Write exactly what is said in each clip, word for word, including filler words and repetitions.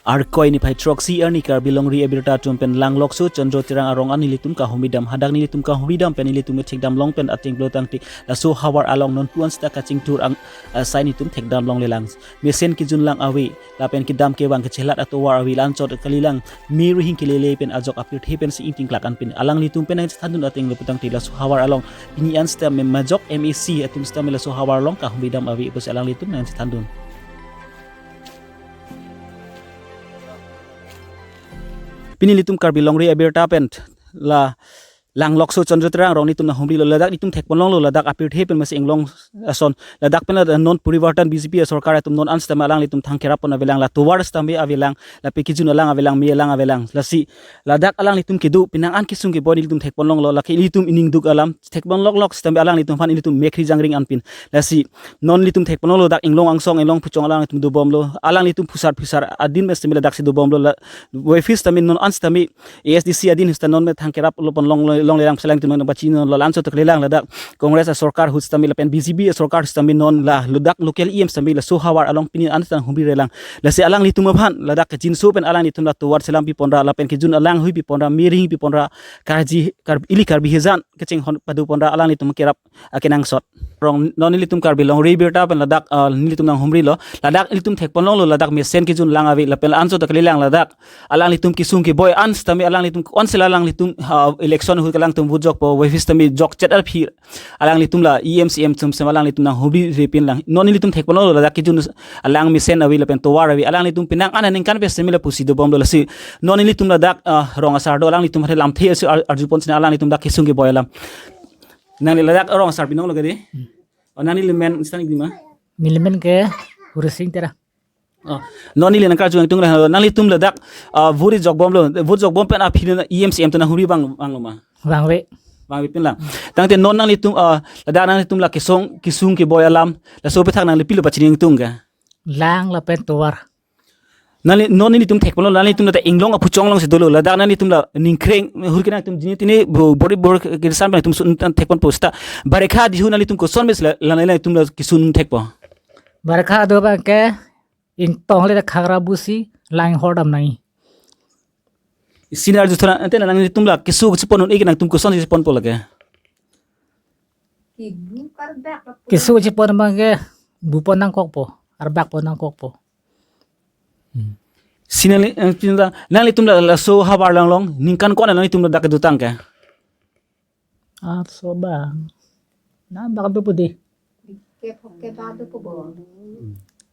Arkoi niphai throksi arni Karbi Longri abirta atum pen Langlokso Chandro Terang arong an nelitum kahumri dam. Hadak nelitum kahumri dam pen nelitum thekdam long pen ateng pulotangte laso havar along nonpu an seta kachingthur ang, eh, asai nelitum thekdam longlelang. Mesen kejun lang ave, lapen kedam kevang kechelat atovar ave, la-anchot kalilang, me rihing kelele pen ajok apirthe pensi ingtingklak an pen alanglitum pen nangchethandun ateng pulotangte laso havar along pini an seta me majok M A C atum seta me laso havar along kahumri dam ave pusi alanglitum nangchethandun. Pini nelitum Karbi Longri abirta pen la Langlokso Chandro Terang arong nelitum nanghumrilo, ladak nelitum thekpon longlo, ladak apirthe pen masi inglong ason, ladak pen ladak non porivartan B J P asorkar atum non an seta me alanglitum thang kerap pon avelang, la tovar seta me avelang, lapen kejun alang avelang, me alang avelang. Lasi ladak alanglitum kedo penang an kesung keboi nelitum thekpon longlo, lake nelitum ining duk alam thekpon longlok seta me alanglitum aphan nelitum mekri jangring an pen. Lasi non nelitum thekpon longlo, dak inglong angsong inglong puchong alanglitum dobomlo, alanglitum phusar phusar adin pen seta me ladak si dobomlo, la wefis seta me non an seta me A S D C adin seta non me thang kerap lo pon long longlelang, selang tum nang pachini lo, la-anchot kalilang ladak Congress asorkar ahut seta me lapen B J P asorkar seta me non la ladak local E M seta me laso havar along pini an seta humri relang. Lasi alanglitum aphan ladak kejinso pen alanglitum la tovar selam piponra, lapen kejun alang hui piponra, me rihing piponra, karji Kar-, ili Karbi hijan kachinghon padoponra alanglitum kerap akenangsot. Arong non nelitum Karbi Longri abirta pen ladak, ah, nelitum nanghumrilo, ladak nelitum thekpon longlo, ladak mesen kejun lang ave, lapen la-anchot kalilang ladak alanglitum kesung keboi an seta me alanglitum onsela alanglitum, ah, election ahut alangtum vote jokpo, wefis seta me jokchet arphir alanglitum la E M C M atum seta me alanglitum nanghumri repin lang. Non nelitum thekpon longlo, ladak kejun alang mesen ave lapen tovar ave, alanglitum penang an aningkan pen seta me la pusi dobomlo. Lasi non nelitum ladak, ah, rong asar do, alanglitum hari lamthe si ar-, arjupon seta alanglitum dak kesung keboi alam. Nangli ladak rong asar binong lo kedi? Hmm. Oh, nangli limen seta nangli ma? Nelimen ke Hurising Terang. Oh, non neli nangkarju nangtum la, nanglitum ladak, ah, vote jokbomlo, vote jokbom pen aphi E M C M atum nanghumri vang, vanglo ma? Vangve. Vangve pin lang. Tangte non nanglitum, ah, ladak nanglitum la kesung, kesung keboi alam, laso aphuthak nangli pilo pachini nangtum ke? Lang lapen tovar. Nangli, non nelitum thekponlo, nanglitum ladak inglong apuchong along si dolo, ladak nanglitum la ningkreng, hur ke nangtum jini tini bo-, bori bor kirisan pen nangtum sun thekponpo seta. Barekha dihu nanglitum koson mes la, la nanglitum la kesun thekpo? Barekha do abang ke ingtong le khagra busi lang hordam nai. Senior jutho na, ante nanglitum la kesu chepon un-e ke nangtum koson si ponpo lake? Kesu chepon abang ke bupon nangkokpo, arbakpon nangkokpo. Hmm. Si nangli, eh, pinta, nanglitum la, laso havar along, ningkan ko-an nanglitum ladak kedotang ke? Arso abang. Na bak dopo di. Phokep, phokep bak dopo bo.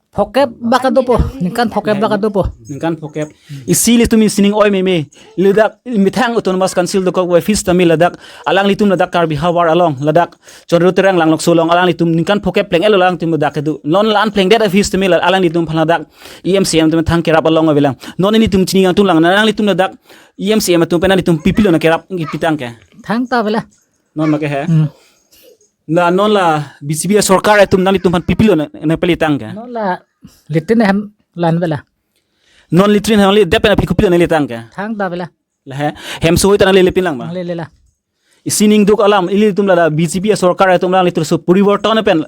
Phokep bak dopo. Ningkan phokep bak dopo. Ningkan phokep. Isi ilitum isi ning oi meme. Ladak methang Autonomous Council dokok wefis seta me ladak alanglitum ladak Karbi havar along, ladak Chandro Terang Langlokso along alanglitum ningkan phokep pleng-etlo alanglitum ladak kedo. Non la-an plengdet wefis seta me la alanglitum aphan ladak E M C M atum thang kerap along avelang. Non nelitum chini nangtum lang, alanglitum ladak E M C M atum pen nelitum pipilo nangkerap pitang ke? Thangta avela. Non ma ke he? Hmm. La non la B J P asorkar atum nanglitum aphan pipilo nang, nangpalitang ke? Non la latrine hem la-an avela. Non latrine hem le det pen aphi kopilo nangletang ke? Thangta avela. La he, hem suhoi ta nanglele pin lang ma? Nanglelela. Isi ning duk alam, ilitum la B J P asorkar atum alanglitum laso porivartan pen,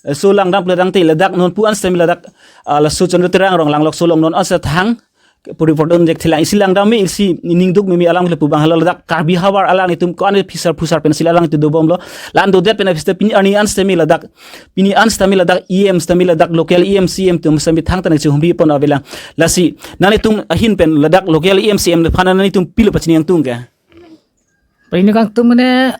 eh, so langdam pulotangte ladak nonpu an seta me ladak, ah, laso Chandro Terang arong Langlokso along non an seta thang porivartan jek thelang, isi langdam me, isi ning duk meme alam le pu abang halo ladak Karbi havar alanglitum ko-an phisar phusar pensi alanglitum dobomlo. La-an dodet pen aphi seta pini arni an seta me ladak, pini an seta me ladak E M seta me ladak local E M C M atum seta me thangta nangchehumri pon avelang. Lasi nanglitum ahin pen ladak local E M C M aphan nanglitum pilo pachini nangtum ke? Pachini nangtum ne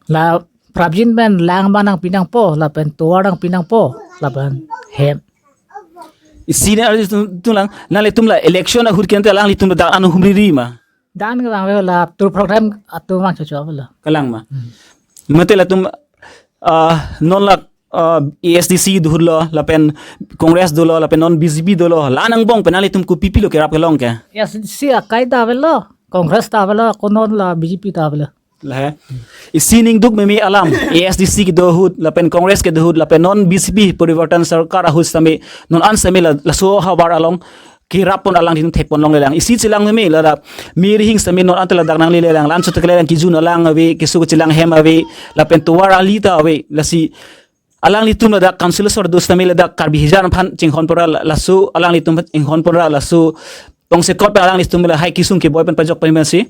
la prapjin pen lang abang nangpi nangpo, lapen tovar nangpi nangpo, lapen hem. Isi ne arjutum lang, nanglitum la election ahut ke ante alanglitum ladak an humri ri ma? Dan ke abang avelo, la tovar program atum vang chocho avelo. Kalang ma? Hmm. Mate latum, ah, non la, ah, A S D C dohutlo, lapen Congress dolo, lapen non B J P dolo, la-an angbong pen nanglitum kopi pilo kerap kelong ke? A S D C akai ta avelo, Congress ta avelo, ko non la B J P ta avelo. La he. Isi ning duk meme alam, A S D C kedo ahut, lapen Congress kedo ahut, lapen non B J P porivartan sorkar ahut seta me, non an seta me la, laso havar along kerap pon alanglitum thekpon longlelang. Isi chelang meme la, la me rihing seta me non ante ladak nanglelelang, la-anchot kalilang kejun alang ave, keso kachelang hem ave, lapen tovar ali ta ave, lasi alanglitum ladak council asor do setame ladak Karbi Hijar aphan chinghon pora la-, laso alanglitum chinghon pora laso tongsekot pen alanglitum lahai kesung keboi pen pajok pen si